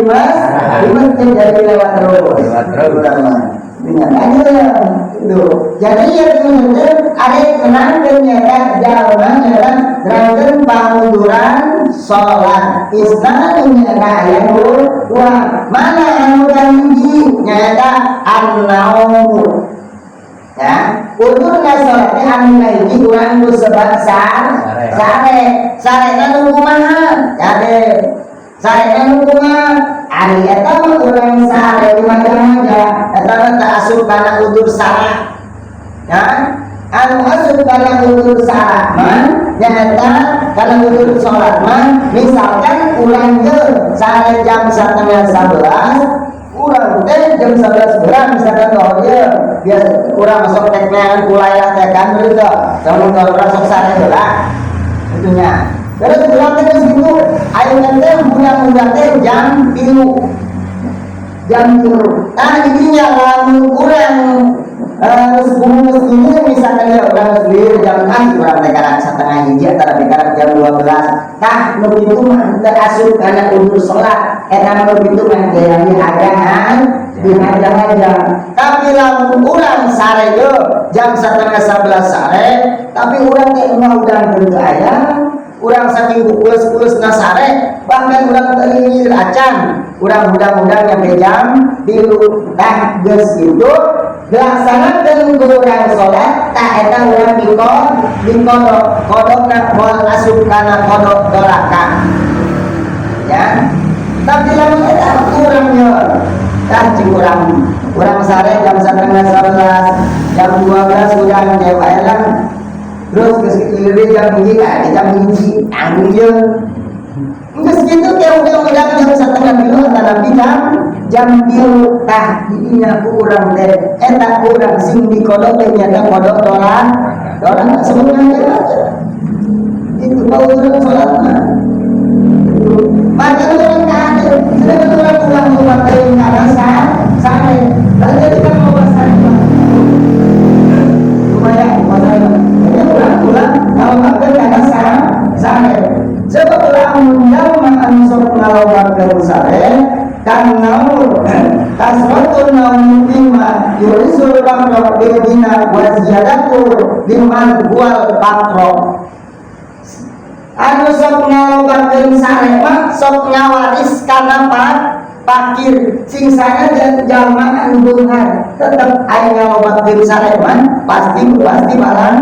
di masjid jadi lewat terus. Lewat terus. Urang mah. Aja itu. Jadi ya sebenarnya ada menangkan nyata jalma nyata nerangkeun pangunduran sholat. Isnad nyata aya dua. Mana anu kahiji nyata an-naumu. Ya, udurna sholatnya anu kahiji urang ku sebab sare. Sare nu kumaha? Ya deh. Sare nu kumaha? Ari eta mah urang sare lima jam aja. Eta mah teu asup kana udur sara. Ya, anu asup kana udur sara mah nyaeta kana udur sholat mah misalkan urang ge sare jam 10:30, urang teh jam 11 berang misalkan, oh iya biasa urang masuk teknean kulayah teh kan begitu, sama kalau urang sok sare heula itunya. Terus urang teh geus kitu, ayeuna teh hudang-hudang teh jam 3, jam 3. Nah, ininya lamun urang terus geus ini misalkan ya urang geus lieur jam, ah, urang teh karak 12.30 atau karak jam 12. Tah, nu kitu mah teu asup kana udur salat. Eta mah nu kitu mah gaya dihajahan, dihaja-haja. Tapi lamun urang sare ye jam 10:30 sare, tapi urang teh mah hudang teu aya, urang saking kules-kules sare, bahkan urang teu nyilir acan, urang hudang-hudang nyampe jam 3. Tah, geus kitu dilaksanakeun ku urang salat, tah eta urang diqodo, qodona moal asup kana qodo doraka ya. Tapi lamun eta urang nya, tah, cing urang urang sare jam 10:30, jam 12 urang ge wae lah, terus geus kieu jam 1 ka di jam 1 tanggung ye. Geus kitu teh hudang-hudang jam 2:30 atanapi jam jam 3. Tah, didinya ku urang teh eta ku urang sing diqodo teh nyata qodo dolan dolan sebenarnya aja itu mau urang salat mah itu maka urang kade sedangkan urang ulang ulang teh karena sare dan jadi kan mau sare mah lumayan masalah. Jadi urang ulang kalau makan karena sare, sebab urang jalma anu sok ngalobakeun sare kan naur kasratun naum lima yurisul faqra bil ghina wa ziyadatu liman huwal faqra. Anu sok ngalobakeun sare mah sok ngawaris kana fakir, sing sanajan jalma anu beunghar tetep aya ngalobakeun sare mah pasti pasti barang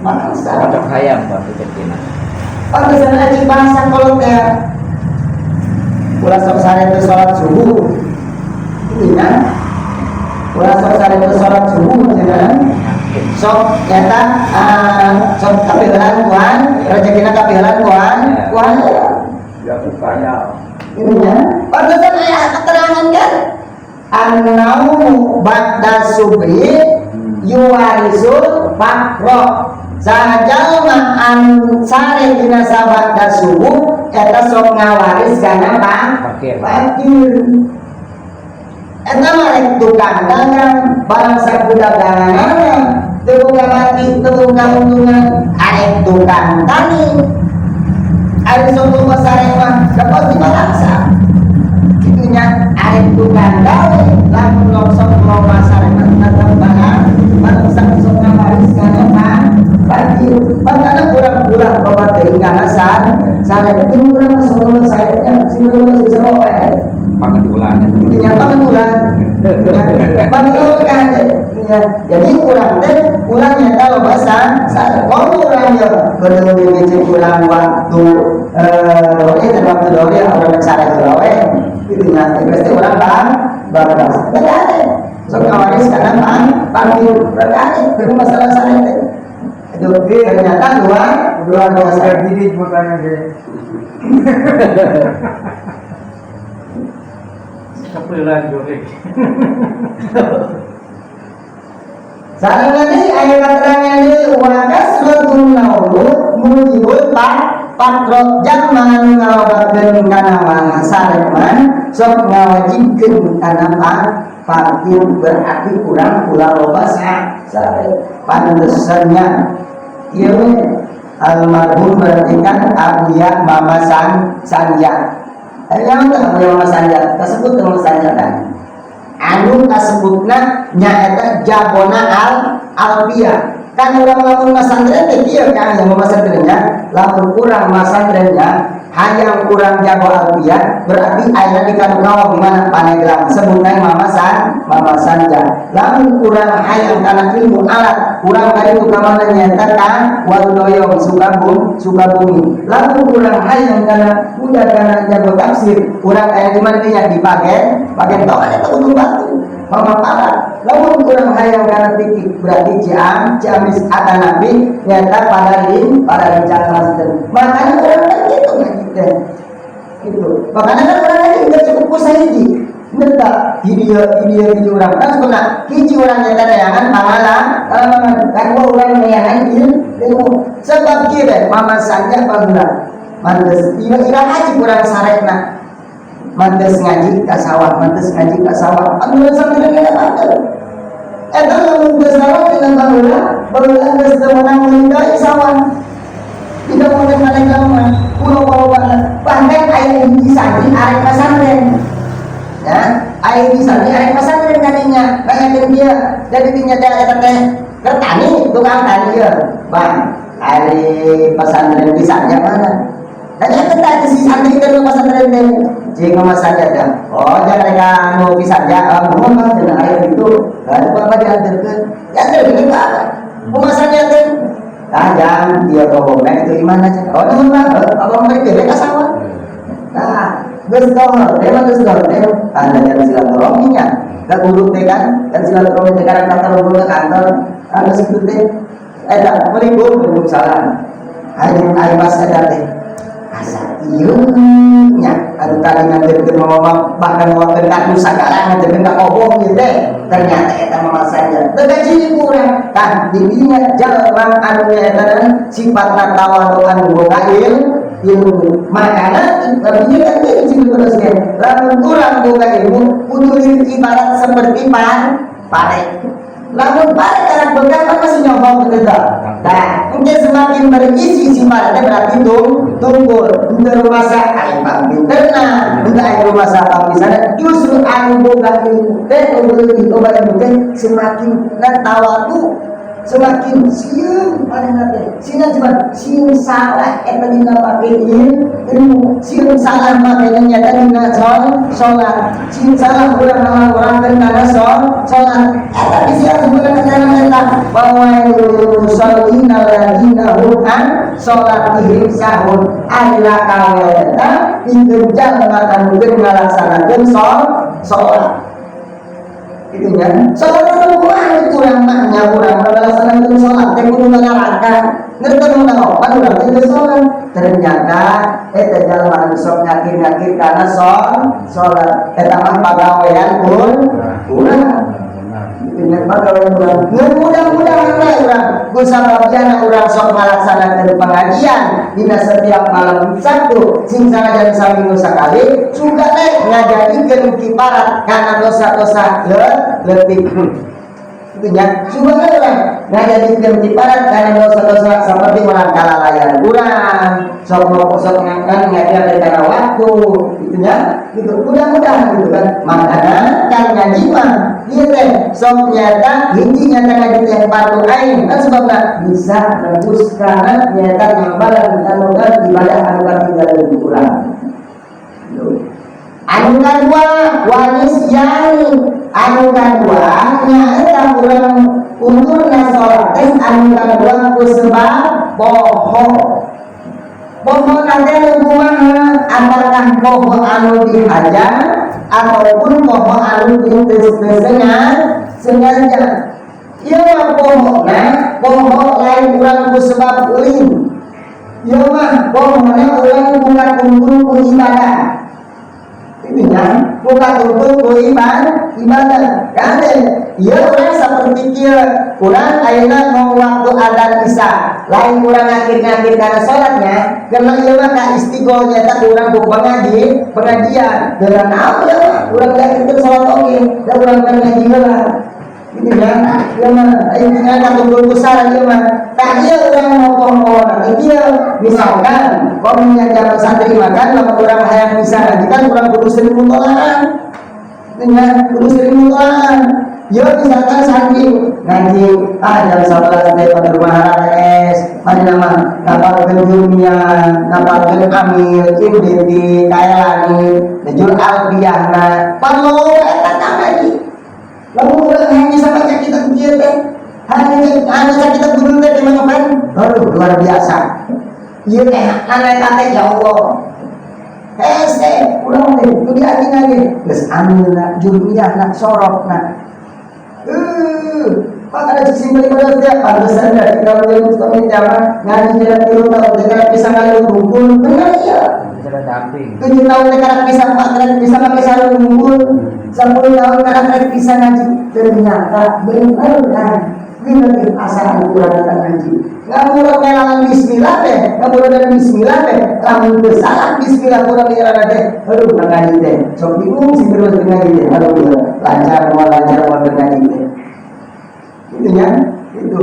bangsa. Kocok hayam Pak rezekina. Pantesan aja bahasa kolot teh ulah sok sare teu salat subuh itu ya, ulah sok sare teu salat subuh cenah, sok nyata sok kapihelan kuan rezekina, kapihelan kuan kuan. Ya kaya. Ini ya, pantesan aya keterangan kan an-naumu ba'da subhi yuwarisul faqra. Sajalma anu sare dina sabada subuh eta sok ngawaris kana Fakir. Fakir. Eta mah rek tukang dagang, barang sakudaganganana teu boga mati, teu boga untungan. Arek tukang tani, ari sok loba sare mah da pasti balangsa kitu nya. Arek tukang gawe, lamun sok loba sare mah tetep barang balangsa, sok ngawaris kana fakir. Makanya kurang-kurang loba teuing kana sare itu urang mah sok loba sare nya, sing loba sing saroe. Pangedulan. Intinya pangedulan. Pangedulan kan ya. Jadi kurang teh kurang nyata loba sare. Kalau urang ya kudu ngecek kurang waktu dore dan waktu dore urang sare heula we kitu nya, pasti urang bang bablas. Berarti sok ngawaris kana bang fakir, berarti itu masalah sare teh. Itu ternyata dua Udah dua udah gini makanya deh. Kepelan jurik. Sareng lagi aya keterangan deui, wa kasratun naumu mujibul faqra. Jalma anu ngalobakeun kana sare mah sok ngawajibkeun kana fakir, berarti kurang ulah loba sare. Pantesannya ieu we almarhum berarti kan Abuya Mama San Sanya. Yang teh anu Mama Sanja kasebut teh Mama Sanja kan. Anu kasebutna nyaeta jagona alfiah. Kan urang lamun masantren teh kieu kan yang masantrennya, lamun urang masantrennya hayang urang jago alfiah berarti ayeuna di Kadukawa di mana Pandeglang sebutna Mama Sanja. Lamun urang hayang kana ilmu alat, urang ka ditu ka mana nyaeta ka Waludoyong Sukabumi. Lamun urang hayang kana udah kana jago tafsir, urang aya di mana nya di Pagen eta Gunung Batu. Mama parah. Lamun kurang hayang kana fikih berarti Ciamis atanapi nyata pada lincah masjid. Makanya orang kan gitu ngaji teh. Gitu. Makanya kan orang ngaji enggak cukup ku sahiji. Neta di dia urang kan sebenarnya hiji urang nyata neangan pangalaman kan urang neangan ilmu. Sebab kieu teh Mama Sanja baheula. Mantes ira ngaji kurang sarekna. Mantes ngaji ka sawah, mantes ngaji ka sawah. Anu sampe dengan mantes. Eta lamun geus sawah dina baheula, baheula geus teu meunang meuli deui sawah. Tidak boleh mereka mah, pulau bawa bahkan aya hiji santri arek pasantren. Ya, aya hiji santri arek pasantren kadinya, nanyakeun dia, dari dinya teh eta teh kertani, tukang tani ieu. Bang, ari pasantren bisa nya mana? Dan yang kita si santri itu pasantren teh. Jika Mama Sanja dah. Oh, jangan mereka anu bisa aja. Mohon maaf dengan air itu. Lalu apa diantarkan? Diantarkan ke apa? Mama Sanja teh. Nah, jangan dia bawa itu iman aja. Oh, nuhun mah. Apa mereka mereka sawah. Nah, geus dohor, teh mah geus dohor teh. Anda jangan silaturahminya. Da guru teh kan, dan silaturahmi teh kadang kantor ke kantor. Anu situ teh. Eta, Assalamualaikum, waalaikumsalam. Ayo, ayo pas eta teh. Asa ieu nya anu tadi nganterkeun mama bahkan mawakeun ka nu sagala nganterkeun ka obong ieu teh ternyata eta Mama Sanja teu gaji kurang kan didinya jalma anu nyaeta sifatna tawadu anu boga ilmu makana ieu kan teh cing terus ge lamun urang boga ilmu kudu ibarat seperti pare lamun pare karak begang kan masih nyombong gitu tah. Nah, mungkin semakin berisi si pare teh berarti tungkul. Henteu rumasa aing pangpinterna, henteu aing rumasa pangpisana, justru anu boga ilmu teh leuwih loba ilmu teh semakin na tawadu, semakin sieun manehna teh. Sieun cuma sieun salah eta dina pake ilmu, sieun salah make nyata dina salat, sieun salah urang ngalakonakeun kana salat. Eta bisa sebenarnya kana eta wawailul musallin alladzina hum an salatihim sahun. Ari lakawe eta pikeun jalma anu geus ngalaksanakeun salat. Gitu ya. Salat itu kurang maknya kurang ngalaksanakeun salat teh kudu neraka. Ngerti nu opat urang teh geus salat. Ternyata eta jalma anu sok ngakir-ngakir kana salat eta mah pagawean pun kurang. Dengan pagawean urang. Mudah-mudahan we urang ku sababjana urang sok ngalaksanakeun pengajian dina setiap malam Sabtu sing sanajan saminggu sakali suga teh ngajadikeun kiparat kana dosa-dosa leutik. Itu nya suga teh urang ngajadikeun kiparat kana dosa-dosa seperti urang kalalayan urang sok sok ngan ngajar kana waktu gitu nya gitu mudah-mudahan gitu kan makana kan ngaji mah ieu teh sok nyata hiji nyata ngaji teh fardu ain kan sebabna bisa nebus kana nyata ngambalan anu ibadah anu katinggalan urang. Anu kadua wanisyani anu kadua nyaeta urang undurna salat teh anu kadua ku sebab poho. Poho nanti anu kumaha apakah poho anu dihajar ataupun poho anu sengaja. Ieu mah pohona poho lain urang ku sebab ulin. Ieu mah pohona urang ku katuntun ku ibadah. Itu nya ku katuntun ku ibadah. Kade ieu urang saperti kieu urang ayeuna mau waktu adzan isya lain urang ngakir-ngakir kana salatnya karena ieu mah ka istighol nyata urang ku pengajian dengan naon ieu mah urang ngakirkeun salat oge da urang kan ngaji heula. Ini ya, ieu mah aing katungkul ku saran ieu mah. Tah ieu urang ngomong nanti ieu misalkan kominya jam santri makan lamun urang hayang bisa ngaji kan urang kudu sering mutolaah. Nya kudu sering mutolaah. Yo misalkan santri ngaji jam 11 teh pada rumah RS, mana mah ngapalkeun jurmiyah, ngapalkeun amil, ibdi, kaelani, jur alfiyahna. Perlu eta tah ngaji. Lamun urang hayang bisa baca kitab kieu teh, hanya kitab guru teh di mana kan? Aduh, luar biasa. Ieu teh aneh teh ya Allah. Hese, urang teh kudu diaji lagi. Geus amilna, jurmiyahna, sorofna. Maka ada sisi beribadah tiap pantesan dari kalau dia mustahil zaman ngaji jalan 3 tahun tidak bisa ngalir hukum benar ya. Bisa damping. 7 tahun tidak bisa tidak bisa pakai sarung hukum, 10 tahun tidak bisa ngaji, ternyata benar kan benar asal kurang datang ngaji. Nggak kelangan bismillah deh, nggak dan bismillah deh, lamun salah bismillah kurang di deh, aduh ngaji deh, sok bingung sih terus ngaji deh, aduh lancar mau lancar mau ngaji deh. Itu ya, itu.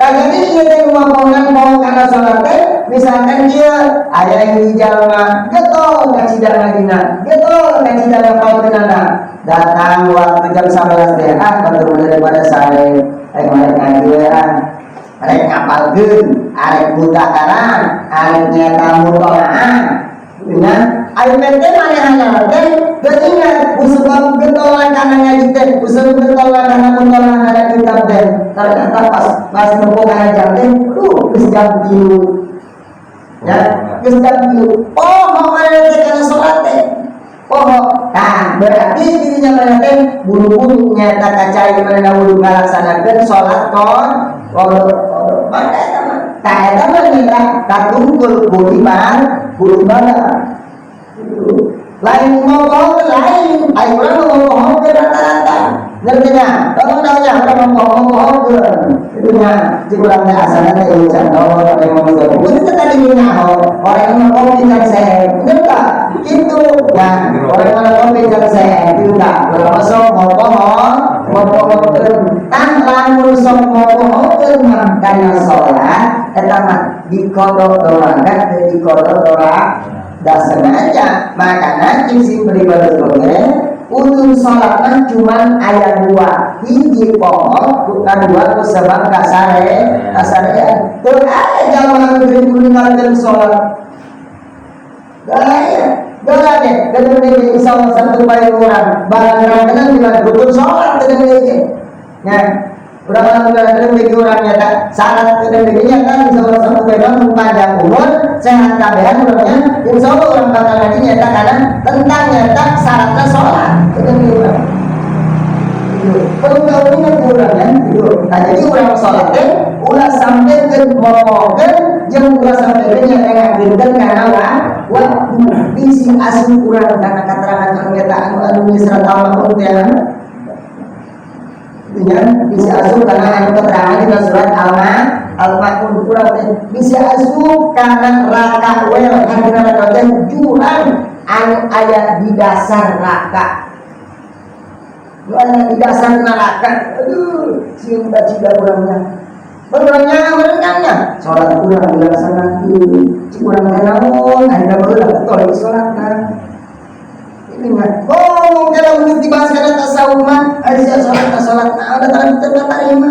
Nah, jadi ieu teh ngomongan mau kana salat teh, misalkan dia aya yang di jalma getol ngacida ngajina, getol ngacida ngapalkeunana. Datang waktu jam 11 teh batur daripada sare, rek marek ngaji we ah. Arek ngapalkeun, arek mudzakarah, arek nyata mutolaah. Nya, ayo teh manehna teh teu ingat usubab getol kana ngaji teh, usubab getol kana mutolaah kana kitab teh. Ternyata pas pas nempo kana jam teh, aduh geus jam 3. Ya, geus jam 3. Oh, mau mana teh kana salat teh. Oh, nah berarti dirinya mana teh buru-buru nyata kacai mana wudu ngalaksanakeun salat kon qada maka eta mah tah eta mah ngira katungkul ku ibadah. Lain ngomong lain, ayo urang ngomong rata-rata. Ngerti nya? Tolong tanya urang ngomong itu nya cik urang teh asalna teh ieu can orang yang ngomong teh. Itu tadi nyaho, orang yang ngomong can sehat. Bener tak? Gitu. Nah, orang yang ngomong can sehat itu tak. Urang masuk ngomong ngomong tah lamun sok ngomongkeun mah kana salat eta mah diqodo doang kan diqodo doang dah sengaja makanya isi pribadi oge untuk sholat mah cuman ayat dua hiji poho bukan dua ku sebab kasare kasarean teu aya jalma nu ninggalkeun sholat. Gaya gaya dan ini insya Allah satu baik orang barang orang kenal rukun sholat dengan ini ya. Urang orang udah bagi orangnya tak syarat dan begini kan insya Allah satu baik orang panjang umur sehat kabehan orangnya insya Allah orang bakal ngaji nyata karena tentang nyata syaratnya sholat itu orang perlu tahu ini orang kan gitu. Nah jadi orang sholat teh ulah sampai ke ngomongkeun jeung ulah sampai ke nyata ngageunkeun kana waktu bisi asup urang kana katerangan anu nyata anu anu surat al-Maun teh ya, bisa asup karena anu keterangan di surat Al-Maun kurang teh bisa asup karena raka wel karena raka teh jurang anu aya di dasar raka. Nu aya di dasar neraka. Aduh, sieun bacida urangnya. Urangnya merenangnya. Salat urang dilaksanakeun. Cik urang teh naon? Aya baheula getol salat kan. Ini mah oh kalau untuk dibahas karena tasawuf mah ada sia salat salat nah ada tarang teu tarima.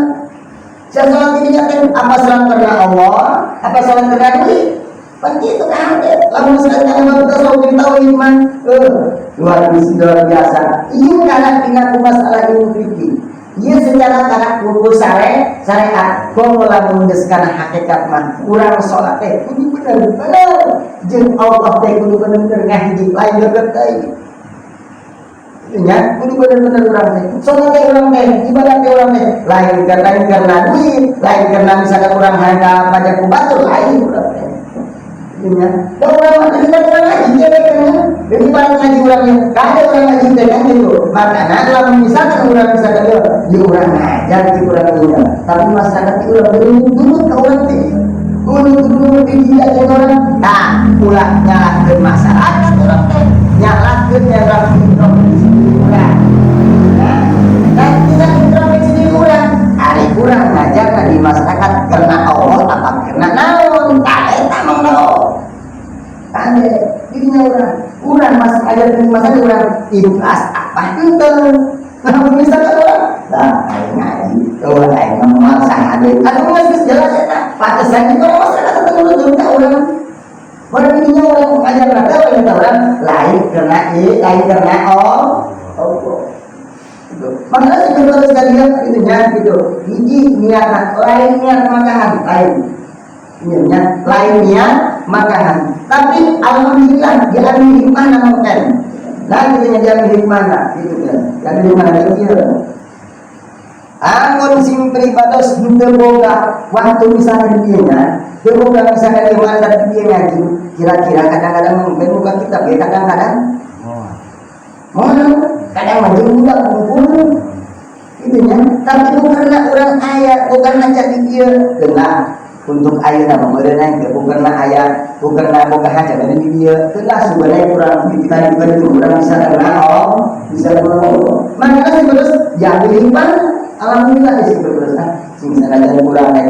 Sia salat ini teh apa salat karena Allah, apa salat karena duit? Pan kitu kan teh. Lamun sekali kana mah tasawuf jeung tauhid mah luar biasa luar biasa. Ieu kana dina masalah ilmu fikih. Ieu secara kana kudu sare syariat. Komo lamun geus kana hakikat mah urang salat teh kudu bener-bener jeung Allah teh kudu bener-bener ngahiji lain deket deui. Ya, kudu bener-bener urang teh. Salat teh urang teh, ibadah teh urang teh lain karena duit, lain karena misalkan urang hayang pajak ku batur, lain urang teh. Ya, da urang mah kita urang ngaji teh kan. Jadi pada ngaji urangnya, kada urang ngaji teh kan gitu. Makanya lamun misalkan urang misalkan dia, ya urang ngajar di urang ieu. Tapi masyarakat itu urang dulu ka urang teh. Dulu di dia jeung urang. Tah, ulah nyalahkeun masyarakat urang teh. Nyalahkeun yang provinsi urang. Nah, dan tidak provinsi diri ikhlas apa henteu. Nah, misalkan orang, nah, aing ngaji, oh, aing mah saha deui. Atuh geus jelas eta, pantesan itu orang masyarakat teu ka urang. Orang ininya orang ngajar rata orang orang lain karena i, lain karena oh, Allah. Gitu. Makanya sih terus sekalian itu nya gitu. Hiji niat lain niat makahan lain. Niatnya lain niat makahan. Tapi alhamdulillah diambil hikmah mungkin. Nah, gitu nya diambil hikmah gitu kan. Diambil hikmah itu ieu. Amun sing pribados henteu boga waktu misalkan dieu nya, teu boga misalkan di mana dieu ngaji, kira-kira kadang-kadang mungkin buka kitab ya kadang-kadang. Oh, kadang mah jeung budak kumpul gitu nya. Tapi bukan urang aya, bukan aja di dieu. Kelah untuk ayeuna mah meureun teh bukan aya, bukan boga haja dari di dieu. Kelah sebenarnya kurang kita juga urang bisa kenal, oh, bisa kenal Allah. Maka sih terus diambil hikmah, alhamdulillah sih terus ah sing sanajan kurang rek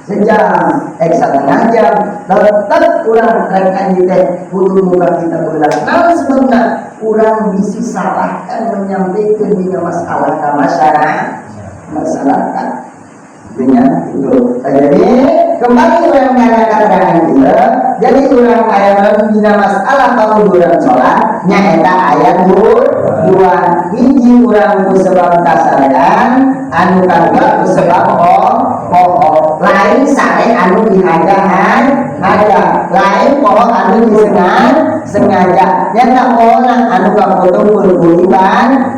sejam, ek setengah jam, tetap kurang rek anjing teh kudu muka kita beula. Naon sebabna urang bisi salah kan menyampaikan dina masalah ka masyarakat, masyarakat. Intinya itu. Nah, jadi kembali urang kana keterangan ieu, jadi urang aya dina masalah pangunduran salat nyaeta aya dua hiji urang ku sebab kasarean, anu kadua ku sebab poho, lain sare anu dihajahan haja, lain poho anu disengaja sengaja nyata pohona anu kapotong ku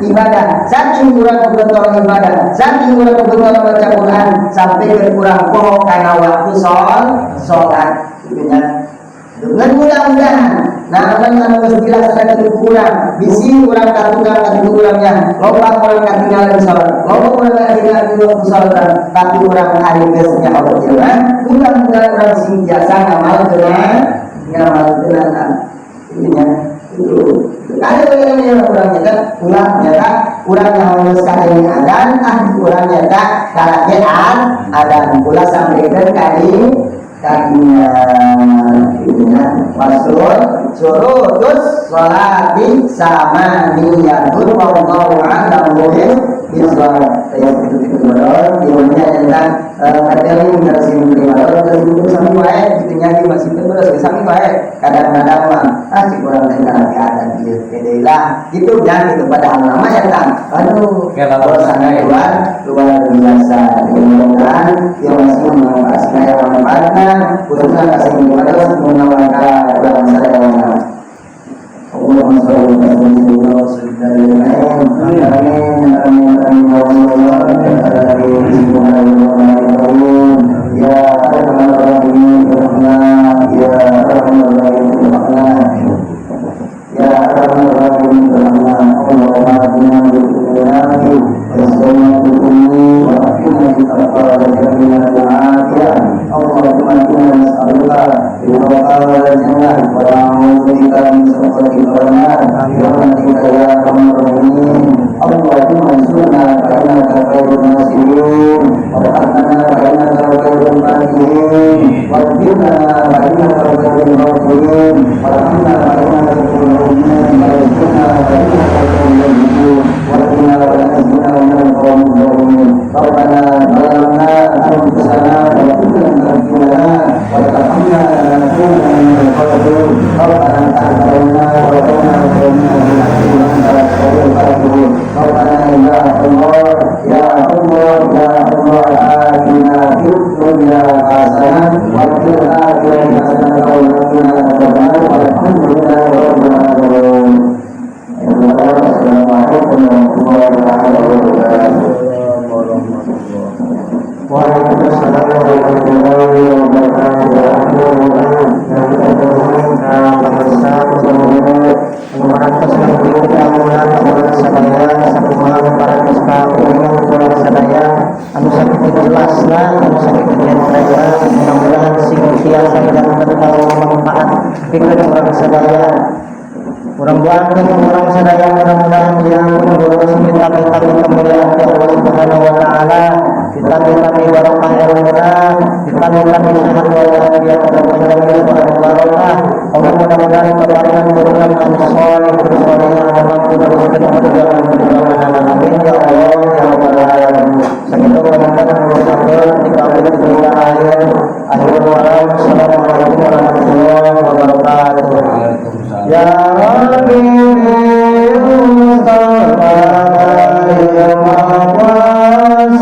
ibadah saking kurang kebetul ibadah saking kurang kebetul baca Quran sampai ke kurang poho karena waktu sholat gitu nya. Dengan mudah-mudahan nah kan anu geus dilaksanakeun kurang bisi urang katukang katilu urangnya loba urang katinggalan salat loba urang katinggalan waktu salat tapi urang ari geus nyaho ieu mah mudah-mudahan urang sing biasa ngamalkeun ininya itu ada yang urang nyata ulah nyata urang nyaho geus kadenge adan ah urang nyata kalake adan ulah sampaikan kali kakinya ininya wasul syurutus sholati samaniyatun wallahu a'lamu bishawab. Saya itu bodor ilmunya tentang kateling versi pribadi terus itu sami wae kitu nya di masih terus sami wae kadang-kadang mah ah si urang teh kana adan ieu pede lah gitu nya gitu padahal nama ya tang aduh sangat luar luar biasa. Mudah-mudahan yang masih manfaat yang manfaatnya khususnya kasih kepada mengamalkan urang sadaya. Allahumma sholli ala sayyidina Muhammad. Amin amin amin ya Allah ya arhamar rahimin ya arhamar rahimin ya arhamar rahimin. Allahumma atina fid dunya hasanah wa qina adzaban. Allahumma inna nas'aluka ridhaka wal jannah wa na'udzubika min sakhatika wan nar. Bi rahmatika ya arhamar rahimin. Allahumma ansurna fa innaka khairun nasirin wa arhamna fa innaka khairul rahimin waghfir lana fa innaka khairul ghafirin warhamna fa innaka khairul rahimin warzuqna fa innaka khairul raziqin wa qina adzaban qawmil zalimin. Rabbana zalamna anfusana wa in lam taghfir lana wa tarhamna lanakunanna minal khasirin. Rabbana atina wa qina adzaban nar. Rabbana ya Allah ya Allah ya Allah atina fid dunya hasanah wa fil akhirati hasanah wa qina adzaban nar. Walhamdulillahi rabbil alamin. Assalamualaikum warahmatullahi wabarakatuh. Waalaikumsalam warahmatullahi wabarakatuh. Mudah-mudahan sing tiasa kalau manfaat pikeun urang sadaya. Urang doakeun urang sadaya mudah-mudahan diampun dosa ditami-tami kemuliaan ti Allah Subhanahu wa taala, ditami-tami barokah ilmuna, ditami-tami sehat wal afiat dan panjang umur barokah. Allah mudah-mudahan Mudah-mudahan paparingan turunan anu soleh soleh, anu mampu neruskeun perjuangan-perjuangan. Amin ya Allah ya Rabbal alamin. Sakitu panginten urusakeun dikabul di akhir akhir walau. Assalamualaikum warahmatullahi wabarakatuh. Waalaikumsalam. Ya Rabbi Mustafa ya maqasidana.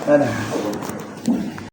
Nah.